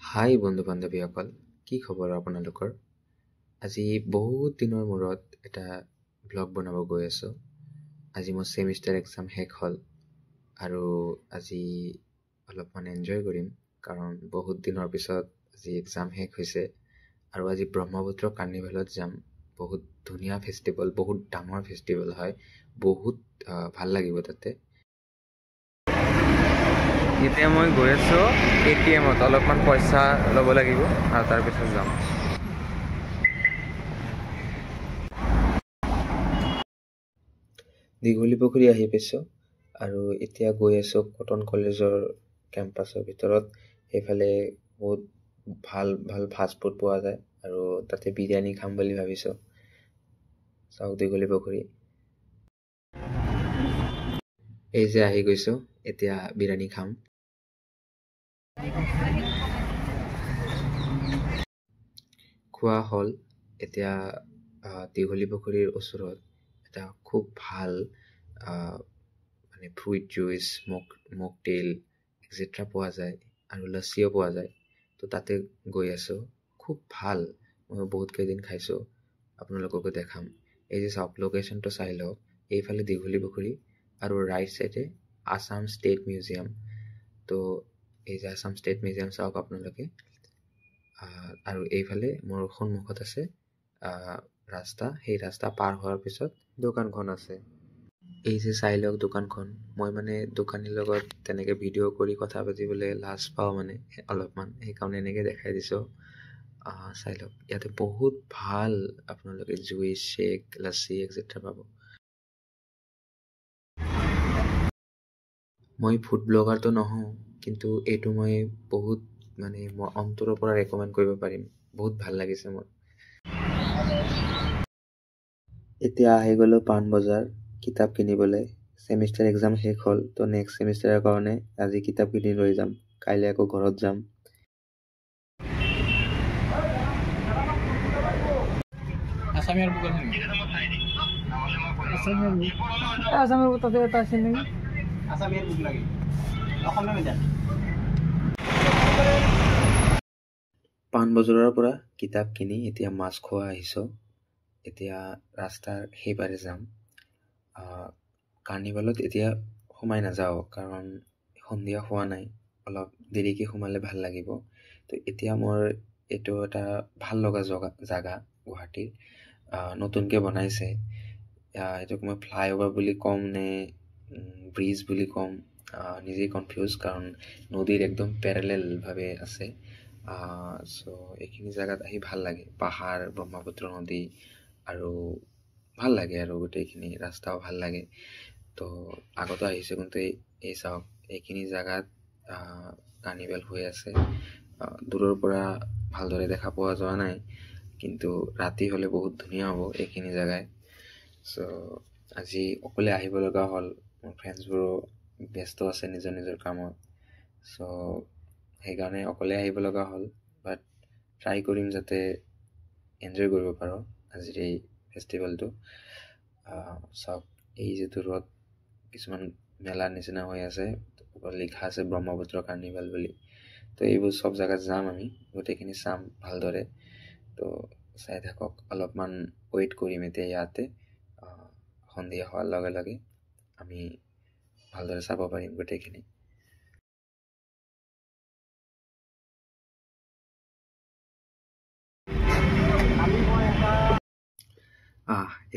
হাই বন্ধু বান্ধৱীসকল, কি খবৰ আপোনালোকৰ? আজি বহুত দিনৰ মূৰত এটা ব্লগ বনাব গৈ আছোঁ। আজি মোৰ ছেমিষ্টাৰ এক্সাম শেষ হ'ল আৰু আজি অলপমান এনজয় কৰিম, কাৰণ বহুত দিনৰ পিছত আজি এক্সাম শেষ হৈছে। আৰু আজি ব্ৰহ্মপুত্ৰ কাৰ্নিভেলত যাম। বহুত ধুনীয়া ফেষ্টিভেল, বহুত ডাঙৰ ফেষ্টিভেল হয়, বহুত ভাল লাগিব তাতে। এতিয়া মই গৈ আছোঁ এ.টি.এমত, অলপমান পইচা ল'ব লাগিব আৰু তাৰপিছত যাম। দীঘলী পুখুৰী আহি পাইছোঁ আৰু এতিয়া গৈ আছোঁ কটন কলেজৰ কেম্পাছৰ ভিতৰত। সেইফালে বহুত ভাল ভাল ফাষ্টফুড পোৱা যায় আৰু তাতে বিৰিয়ানী খাম বুলি ভাবিছোঁ। চাওক দীঘলী পুখুৰী, এই যে আহি গৈছোঁ, এতিয়া বিৰিয়ানী খাম। খোৱা হ'ল। এতিয়া দীঘলী পুখুৰীৰ ওচৰত এটা খুব ভাল মানে ফ্ৰুইট জুইচ, মকটেইল এক্সেট্ৰা পোৱা যায় আৰু লচ্ছিও পোৱা যায়। তো তাতে গৈ আছোঁ, খুব ভাল, মই বহুত কেইদিন খাইছোঁ, আপোনালোককো দেখাম। এই যে চাওক, লোকেশ্যনটো চাই লওক, এইফালে দীঘলী পুখুৰী আৰু ৰাইট চাইডে আছাম ষ্টেট মিউজিয়াম। তো এই যে আছাম ষ্টেট মিউজিয়াম চাওক আপোনালোকে। আৰু এইফালে মোৰ সন্মুখত আছে ৰাস্তা, সেই ৰাস্তা পাৰ হোৱাৰ পিছত দোকানখন আছে। এই যে চাই লওক দোকানখন। মই মানে দোকানীৰ লগত তেনেকৈ ভিডিঅ' কৰি কথা পাতিবলৈ লাজ পাওঁ মানে অলপমান, সেইকাৰণে এনেকৈ দেখাই দিছোঁ। চাই লওক, ইয়াতে বহুত ভাল আপোনালোকে জুইচ, শ্বেক, লচ্ছি এক্সেট্ৰা পাব। মই ফুড ব্লগাৰটো নহওঁ, কিন্তু এইটো মই বহুত মানে মই অন্তৰৰ পৰা ৰেকমেণ্ড কৰিব পাৰিম, বহুত ভাল লাগিছে মোৰ। এতিয়া আহি গ'লোঁ পাণবজাৰ কিতাপ কিনিবলৈ। ছেমিষ্টাৰ এক্সাম শেষ হ'ল, তো নেক্সট ছেমিষ্টাৰৰ কাৰণে আজি কিতাপ কিনি লৈ যাম, কাইলৈ আকৌ ঘৰত যাম। পাণবজাৰৰ পৰা কিতাপ কিনি এতিয়া মাছ খোৱা আহিছোঁ। এতিয়া ৰাস্তাৰ সেইপাৰে যাম। কাৰ্নিভেলত এতিয়া সোমাই নাযাওঁ, কাৰণ সন্ধিয়া হোৱা নাই, অলপ দেৰিকৈ সোমালে ভাল লাগিব। তো এতিয়া মোৰ এইটো এটা ভাল লগা জেগা গুৱাহাটীৰ, নতুনকৈ বনাইছে। এইটোক মই ফ্লাইঅভাৰ বুলি ক'ম নে ব্ৰিজ বুলি ক'ম নিজেই কনফিউজ, কাৰণ নদীৰ একদম পেৰেলেলভাৱে আছে। চ' এইখিনি জেগাত আহি ভাল লাগে, পাহাৰ, ব্ৰহ্মপুত্ৰ নদী আৰু ভাল লাগে আৰু গোটেইখিনি ৰাস্তাও ভাল লাগে। তো আগতো আহিছোঁ, কিন্তু এই চাওক এইখিনি জেগাত কাৰ্নিভেল হৈ আছে। দূৰৰ পৰা ভালদৰে দেখা পোৱা যোৱা নাই, কিন্তু ৰাতি হ'লে বহুত ধুনীয়া হ'ব এইখিনি জেগাই। চ' আজি অকলে আহিব লগা হ'ল, মোৰ ফ্ৰেণ্ডছবোৰো ব্যস্ত আছে নিজৰ নিজৰ কামত, চ' সেইকাৰণে অকলে আহিব লগা হ'ল। বাট ট্ৰাই কৰিম যাতে এনজয় কৰিব পাৰোঁ আজিৰ এই ফেষ্টিভেলটো। চাওক এই যে দূৰত কিছুমান মেলাৰ নিচিনা হৈ আছে, ওপৰত লিখা আছে ব্ৰহ্মপুত্ৰ কাৰ্নিভেল বুলি। তো এইবোৰ চব জেগাত যাম আমি, গোটেইখিনি চাম ভালদৰে। তো চাই থাকক, অলপমান ৱেইট কৰিম এতিয়া ইয়াতে। সন্ধিয়া হোৱাৰ লগে লগে আমি ভালদৰে চাব পাৰিম গোটেইখিনি।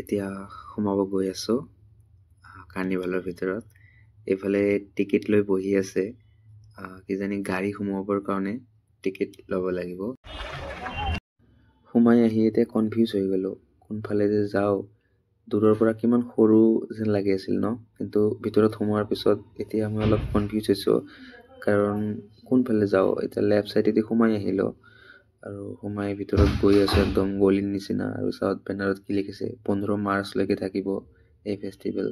এতিয়া সোমাব গৈ আছোঁ কাৰ্নিভেলৰ ভিতৰত। এইফালে টিকেট লৈ বহি আছে, কিজানি গাড়ী সোমাবৰ কাৰণে টিকেট ল'ব লাগিব। সোমাই আহি এতিয়া কনফিউজ হৈ গ'লোঁ, কোনফালে যে যাওঁ। দূৰৰ পৰা কিমান সৰু যেন লাগি আছিল ন, কিন্তু ভিতৰত সোমোৱাৰ পিছত এতিয়া মই অলপ কনফিউজ হৈছোঁ, কাৰণ কোনফালে যাওঁ। এতিয়া লেফ্ট চাইডেদি সোমাই আহিলোঁ আৰু সোমাই ভিতৰত গৈ আছোঁ একদম গলিৰ নিচিনা। আৰু চাউথ বেনাৰত কি লিখিছে, 15 মাৰ্চলৈকে থাকিব এই ফেষ্টিভেল।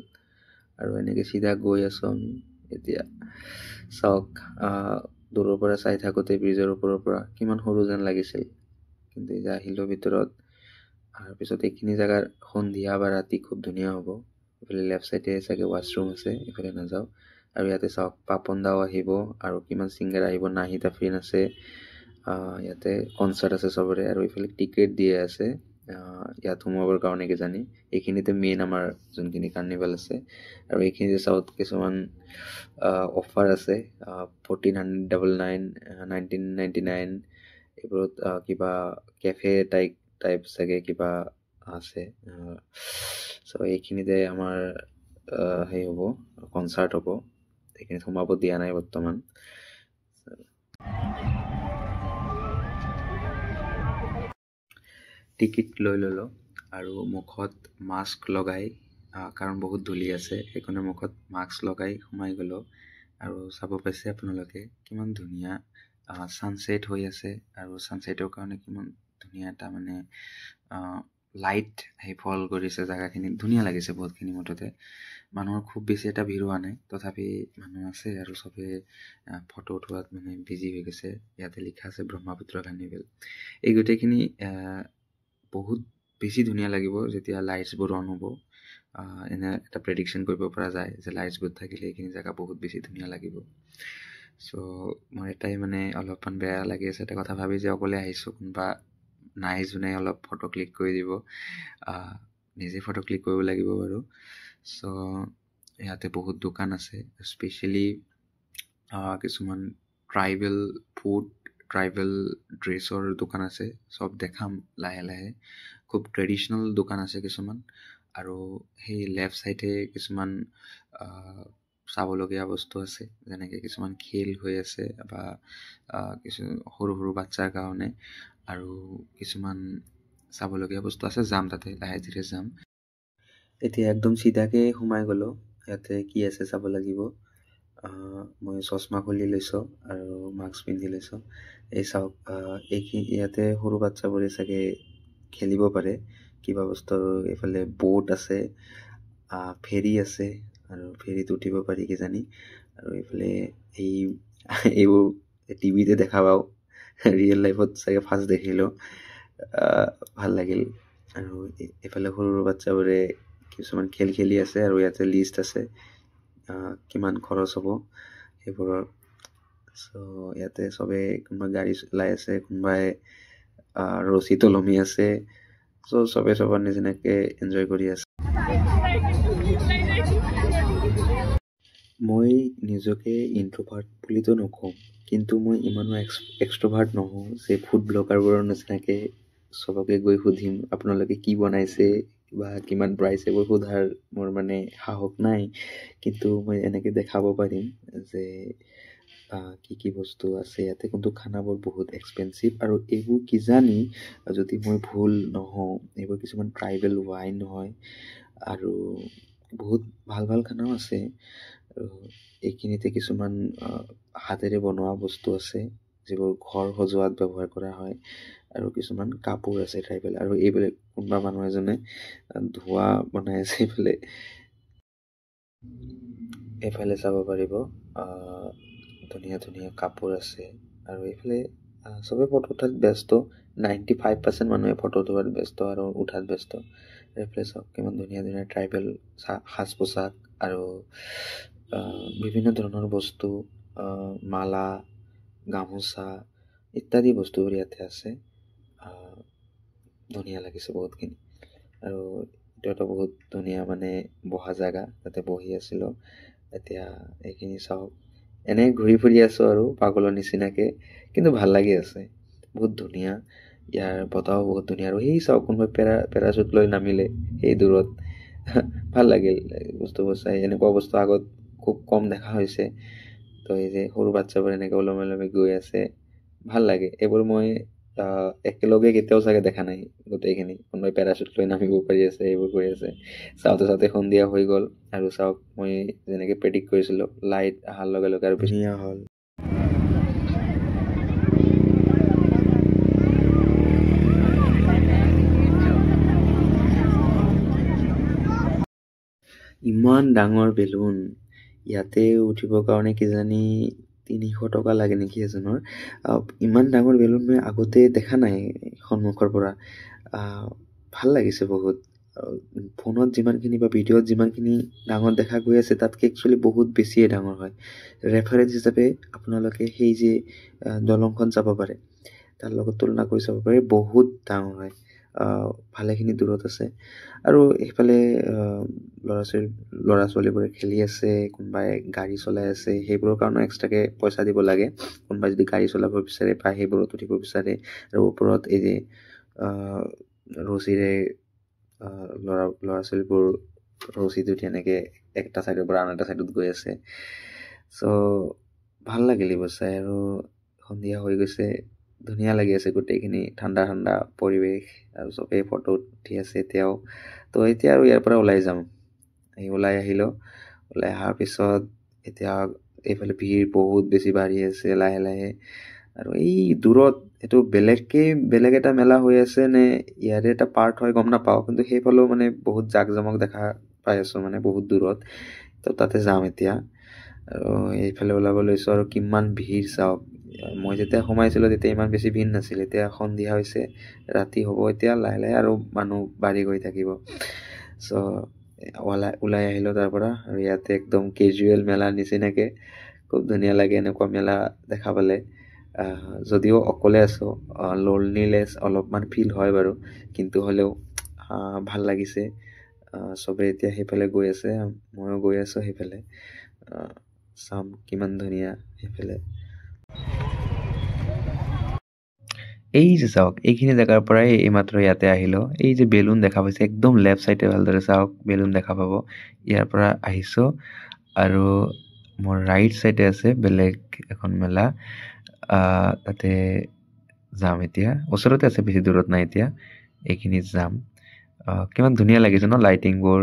আৰু এনেকৈ চিধা গৈ আছোঁ আমি এতিয়া। চাওক, দূৰৰ পৰা চাই থাকোঁতে ব্ৰিজৰ ওপৰৰ পৰা কিমান সৰু যেন লাগিছিল, কিন্তু এতিয়া আহিলোঁ ভিতৰত। তাৰপিছত এইখিনি জেগাৰ সন্ধিয়া বা ৰাতি খুব ধুনীয়া হ'ব। এইফালে লেফ্ট চাইডে চাগে ৱাছৰুম আছে, এইফালে নাযাওঁ। আৰু ইয়াতে চাওক পাপন দাও আহিব আৰু কিমান ছিংগাৰ আহিব, নাহিদ আফ্ৰিন আছে, ইয়াতে কনচাৰ্ট আছে চবৰে। আৰু এইফালে টিকেট দিয়ে আছে ইয়াত সোমাবৰ কাৰণে কিজানি। এইখিনিতে মেইন আমাৰ যোনখিনি কাৰ্নিভেল আছে। আৰু এইখিনিতে চাউথ কিছুমান অফাৰ আছে, 1499, 1999, এইবোৰত কিবা কেফে টাইপ টাইপ চাগে কিবা আছে। চ' এইখিনিতে আমাৰ সেই হ'ব, কনচাৰ্ট হ'ব। এইখিনিত সোমাব দিয়া নাই বৰ্তমান। টিকেট লৈ ল'লোঁ আৰু মুখত মাস্ক লগাই, কাৰণ বহুত ধূলি আছে, সেইকাৰণে মুখত মাস্ক লগাই সোমাই গ'লোঁ। আৰু চাব পাইছে আপোনালোকে কিমান ধুনীয়া ছানছেট হৈ আছে, আৰু ছানছেটৰ কাৰণে কিমান ধুনীয়া এটা মানে লাইট আহি ফল কৰিছে জেগাখিনি, ধুনীয়া লাগিছে বহুতখিনি। মুঠতে মানুহৰ খুব বেছি এটা ভিৰ হোৱা নাই, তথাপি মানুহ আছে আৰু চবে ফটো উঠোৱাত মানে বিজি হৈ গৈছে। ইয়াতে লিখা আছে ব্ৰহ্মপুত্ৰ কাৰ্নিভেল। এই গোটেইখিনি বহুত বেছি ধুনীয়া লাগিব যেতিয়া লাইটছবোৰ অন হ'ব। এনে এটা প্ৰেডিকশ্যন কৰিব পৰা যায় যে লাইটছবোৰ থাকিলে এইখিনি জেগা বহুত বেছি ধুনীয়া লাগিব। চ' মোৰ এটাই মানে অলপমান বেয়া লাগি আছে এটা কথা ভাবি যে অকলে আহিছোঁ, কোনোবা নাই যোনে অলপ ফটো ক্লিক কৰি দিব, নিজে ফটো ক্লিক কৰিব লাগিব বাৰু। চ' ইয়াতে বহুত দোকান আছে, স্পেচিয়েলি কিছুমান ট্ৰাইবেল ফুড, ট্ৰাইবেল ড্ৰেছৰ দোকান আছে, চব দেখাম লাহে লাহে। খুব ট্ৰেডিশ্যনেল দোকান আছে কিছুমান। আৰু সেই লেফ্ট ছাইডে কিছুমান চাবলগীয়া বস্তু আছে, যেনেকৈ কিছুমান খেল হৈ আছে বা কিছু সৰু সৰু বাচ্ছাৰ কাৰণে, আৰু কিছুমান চাবলগীয়া বস্তু আছে। যাম তাতে, লাহে ধীৰে যাম। এতিয়া একদম চিধাকৈ সোমাই গ'লোঁ, ইয়াতে কি আছে চাব লাগিব। মই চশমা খুলি লৈছোঁ আৰু মাস্ক পিন্ধি লৈছোঁ। এই চাওক, এইখিনি ইয়াতে সৰু বাচ্ছাবোৰে চাগে খেলিব পাৰে কিবা বস্তু। আৰু এইফালে ব'ট আছে, ফেৰী আছে, আৰু ফেৰীত উঠিব পাৰি কিজানি। আৰু এইফালে এইবোৰ টিভিতে দেখা পাওঁ, ৰিয়েল লাইফত চাগে ফাৰ্ষ্ট দেখিলোঁ, ভাল লাগিল। আৰু এইফালে সৰু সৰু বাচ্ছাবোৰে কিছুমান খেল খেলি আছে, আৰু ইয়াতে লিষ্ট আছে কিমান খৰচ হ'ব সেইবোৰৰ। চ' ইয়াতে চবে কোনোবা গাড়ী চলাই আছে, কোনোবাই ৰছীত ওলমি আছে। চ' চবে চবৰ নিচিনাকৈ এনজয় কৰি আছে। মই নিজকে ইণ্ট্ৰভাৰ্ট বুলিতো নকওঁ, কিন্তু মই ইমানো এক্সট্ৰভাৰ্ট নহওঁ যে ফুড ব্লগাৰবোৰৰ নিচিনাকৈ চবকে গৈ সুধিম আপোনালোকে কি বনাইছে বা কিমান প্ৰাইচ, এইবোৰ সোধাৰ মোৰ মানে সাহস নাই। কিন্তু মই এনেকৈ দেখাব পাৰিম যে কি কি বস্তু আছে ইয়াতে। কিন্তু খানাবোৰ বহুত এক্সপেঞ্চিভ, আৰু এইবোৰ কিজানি যদি মই ভুল নহওঁ এইবোৰ কিছুমান ট্ৰাইবেল ৱাইন হয়, আৰু বহুত ভাল ভাল খানাও আছে। আৰু এইখিনিতে কিছুমান হাতেৰে বনোৱা বস্তু আছে যিবোৰ ঘৰ সজোৱাত ব্যৱহাৰ কৰা হয়, আৰু কিছুমান কাপোৰ আছে ট্ৰাইবেল। আৰু এইবিলাক কোনোবা মানুহ এজনে ধোঁৱা বনাই আছে এইফালে। এইফালে চাব পাৰিব ধুনীয়া ধুনীয়া কাপোৰ আছে। আৰু এইফালে চবে ফটো উঠাত ব্যস্ত, 95% মানুহে ফটো উঠোৱাত ব্যস্ত আৰু উঠাত ব্যস্ত। এইফালে চাওক কিমান ধুনীয়া ধুনীয়া ট্ৰাইবেল সাজ পোছাক আৰু বিভিন্ন ধৰণৰ বস্তু, মালা, গামোচা ইত্যাদি বস্তুবোৰ ইয়াতে আছে। ধুনীয়া লাগিছে বহুতখিনি। আৰু এইটো এটা বহুত ধুনীয়া মানে বহা জেগা, তাতে বহি আছিলোঁ। এতিয়া এইখিনি চাওক, এনেই ঘূৰি ফুৰি আছোঁ আৰু পাগলৰ নিচিনাকৈ, কিন্তু ভাল লাগি আছে, বহুত ধুনীয়া। ইয়াৰ বতাহো বহুত ধুনীয়া। আৰু সেই চাওক কোনোবাই পেৰাচুট লৈ নামিলে সেই দূৰত, ভাল লাগিল বস্তুবোৰ চাই। এনেকুৱা বস্তু আগত খুব কম দেখা হৈছে। তো এই যে সৰু বাচ্ছাবোৰ এনেকৈ ওলমি ওলমি গৈ আছে, ভাল লাগে। এইবোৰ মই একেলগে কেতিয়াও চাগে দেখা নাই গোটেইখিনি, কোনোবাই পেৰাচুট লৈ নামিব পাৰি আছে, এইবোৰ কৰি আছে। চাওঁতে চাওঁতে সন্ধিয়া হৈ গ'ল। আৰু চাওক মই যেনেকৈ প্ৰেডিক্ট কৰিছিলোঁ, লাইট অহাৰ লগে লগে আৰু ধুনীয়া হ'ল। ইমান ডাঙৰ বেলুন, ইয়াতে উঠিবৰ কাৰণে কিজানি 300 টকা লাগে নেকি এজনৰ। ইমান ডাঙৰ বেলুন মই আগতে দেখা নাই সন্মুখৰ পৰা। ভাল লাগিছে বহুত। ফোনত যিমানখিনি বা ভিডিঅ'ত যিমানখিনি ডাঙৰ দেখা গৈ আছে, তাতকৈ একচুৱেলি বহুত বেছিয়ে ডাঙৰ হয়। ৰেফাৰেঞ্চ হিচাপে আপোনালোকে সেই যে দলংখন চাব পাৰে, তাৰ লগত তুলনা কৰি চাব পাৰি, বহুত ডাঙৰ হয়, ভালেখিনি দূৰত আছে। আৰু সেইফালে ল'ৰা ছোৱালীবোৰে খেলি আছে, কোনোবাই গাড়ী চলাই আছে, সেইবোৰৰ কাৰণেও এক্সট্ৰাকৈ পইচা দিব লাগে। কোনোবাই যদি গাড়ী চলাব বিচাৰে বা সেইবোৰত উঠিব বিচাৰে। আৰু ওপৰত এই যে ৰছীৰে ল'ৰা ল'ৰা ছোৱালীবোৰ ৰছীত উঠি এনেকৈ একটা ছাইডৰ পৰা আন এটা ছাইডত গৈ আছে। চ' ভাল লাগিল এইবোৰ চাই। আৰু সন্ধিয়া হৈ গৈছে, ধুনীয়া লাগি আছে গোটেইখিনি, ঠাণ্ডা ঠাণ্ডা পৰিৱেশ। আৰু চবেই ফটো উঠি আছে এতিয়াও। তো এতিয়া আৰু ইয়াৰ পৰা ওলাই যাম। এই ওলাই আহিলোঁ। ওলাই অহাৰ পিছত এতিয়া এইফালে ভিৰ বহুত বেছি বাঢ়ি আছে লাহে লাহে। আৰু এই দূৰত এইটো বেলেগকৈ বেলেগ এটা মেলা হৈ আছে নে ইয়াৰে এটা পাৰ্ট হয় গম নাপাওঁ, কিন্তু সেইফালেও মানে বহুত জাক জমক দেখা পাই আছোঁ মানে বহুত দূৰত। তো তাতে যাম এতিয়া। আৰু এইফালে ওলাব লৈছোঁ। আৰু কিমান ভিৰ চাওক, মই যেতিয়া সোমাইছিলোঁ তেতিয়া ইমান বেছি ভিৰ নাছিল, এতিয়া সন্ধিয়া হৈছে, ৰাতি হ'ব এতিয়া লাহে লাহে আৰু মানুহ বাঢ়ি গৈ থাকিব। চ' ওলাই ওলাই আহিলোঁ তাৰ পৰা। আৰু ইয়াতে একদম কেজুৱেল মেলা নিচিনাকৈ খুব ধুনীয়া লাগে এনেকুৱা মেলা দেখা পালে। যদিও অকলে আছোঁ, লোনলিনেছ অলপমান ফিল হয় বাৰু, কিন্তু হ'লেও ভাল লাগিছে। চবে এতিয়া সেইফালে গৈ আছে, ময়ো গৈ আছোঁ সেইফালে। চাম কিমান ধুনীয়া সেইফালে। এই যে চাওক, এইখিনি জেগাৰ পৰাই এইমাত্ৰ ইয়াতে আহিলোঁ। এই যে বেলুন দেখা পাইছে, একদম লেফ্ট চাইডে ভালদৰে চাওক, বেলুন দেখা পাব। ইয়াৰ পৰা আহিছোঁ। আৰু মোৰ ৰাইট চাইডে আছে বেলেগ এখন মেলা, তাতে যাম এতিয়া। ওচৰতে আছে, বেছি দূৰত নাই। এতিয়া এইখিনিত যাম। কিমান ধুনীয়া লাগিছে ন লাইটিংবোৰ,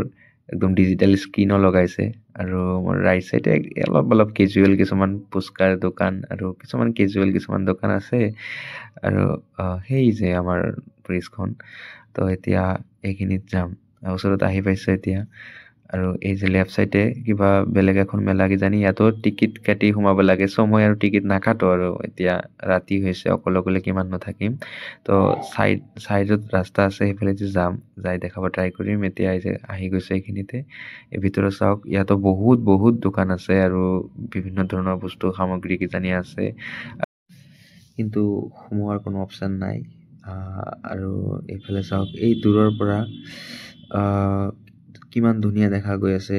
একদম ডিজিটেল স্ক্ৰীণো লগাইছে। আৰু মোৰ ৰাইট চাইডে অলপ অলপ কেজুৱেল কিছুমান ফুচকাৰ দোকান আৰু কিছুমান কেজুৱেল কিছুমান দোকান আছে। আৰু সেই যে আমাৰ ব্ৰিজখন। তো এতিয়া এইখিনিত যাম, ওচৰত আহি পাইছোঁ এতিয়া। আৰু এই যে লেফ্ট চাইডে কিবা বেলেগ এখন মেলা কিজানি, ইয়াতো টিকিট কাটি সোমাব লাগে। চ' মই আৰু টিকিট নাকাটো আৰু এতিয়া ৰাতি হৈছে, অকলে অকলে কিমাননো থাকিম। তো চাইডত ৰাস্তা আছে, সেইফালেদি যাম, যাই দেখাব ট্ৰাই কৰিম। এতিয়া এই যে আহি গৈছে এইখিনিতে। এই ভিতৰত চাওক, ইয়াতো বহুত বহুত দোকান আছে আৰু বিভিন্ন ধৰণৰ বস্তু সামগ্ৰী কিজানি আছে, কিন্তু সোমোৱাৰ কোনো অপশ্যন নাই। আৰু এইফালে চাওক, এই দূৰৰ পৰা কিমান ধুনীয়া দেখা গৈ আছে।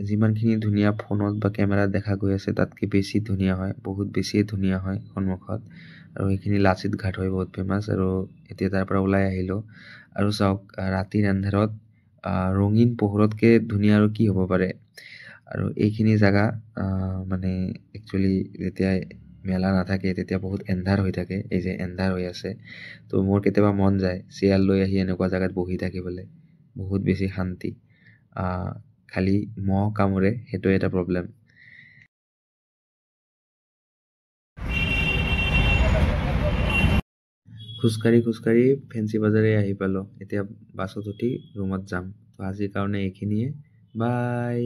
যিমানখিনি ধুনীয়া ফোনত বা কেমেৰাত দেখা গৈ আছে তাতকৈ বেছি ধুনীয়া হয়, বহুত বেছিয়ে ধুনীয়া হয় সন্মুখত। আৰু এইখিনি লাচিত ঘাট হয়, বহুত ফেমাছ। আৰু এতিয়া তাৰ পৰা ওলাই আহিলোঁ। আৰু চাওক, ৰাতিৰ আন্ধাৰত ৰঙীন পোহৰতকৈ ধুনীয়া আৰু কি হ'ব পাৰে। আৰু এইখিনি জেগা মানে একচুৱেলি যেতিয়া মেলা নাথাকে তেতিয়া বহুত এন্ধাৰ হৈ থাকে। এই যে এন্ধাৰ হৈ আছে, তো মোৰ কেতিয়াবা মন যায় চেয়াৰ লৈ আহি এনেকুৱা জেগাত বহি থাকিবলৈ, বহুত বেছি শান্তি। খালি মহ কামোৰে, সেইটোৱে এটা প্ৰব্লেম। খোজকাঢ়ি খোজকাঢ়ি ফেঞ্চি বজাৰে আহি পালোঁ। এতিয়া বাছত উঠি ৰুমত যাম। তো আজিৰ কাৰণে এইখিনিয়ে, বাই।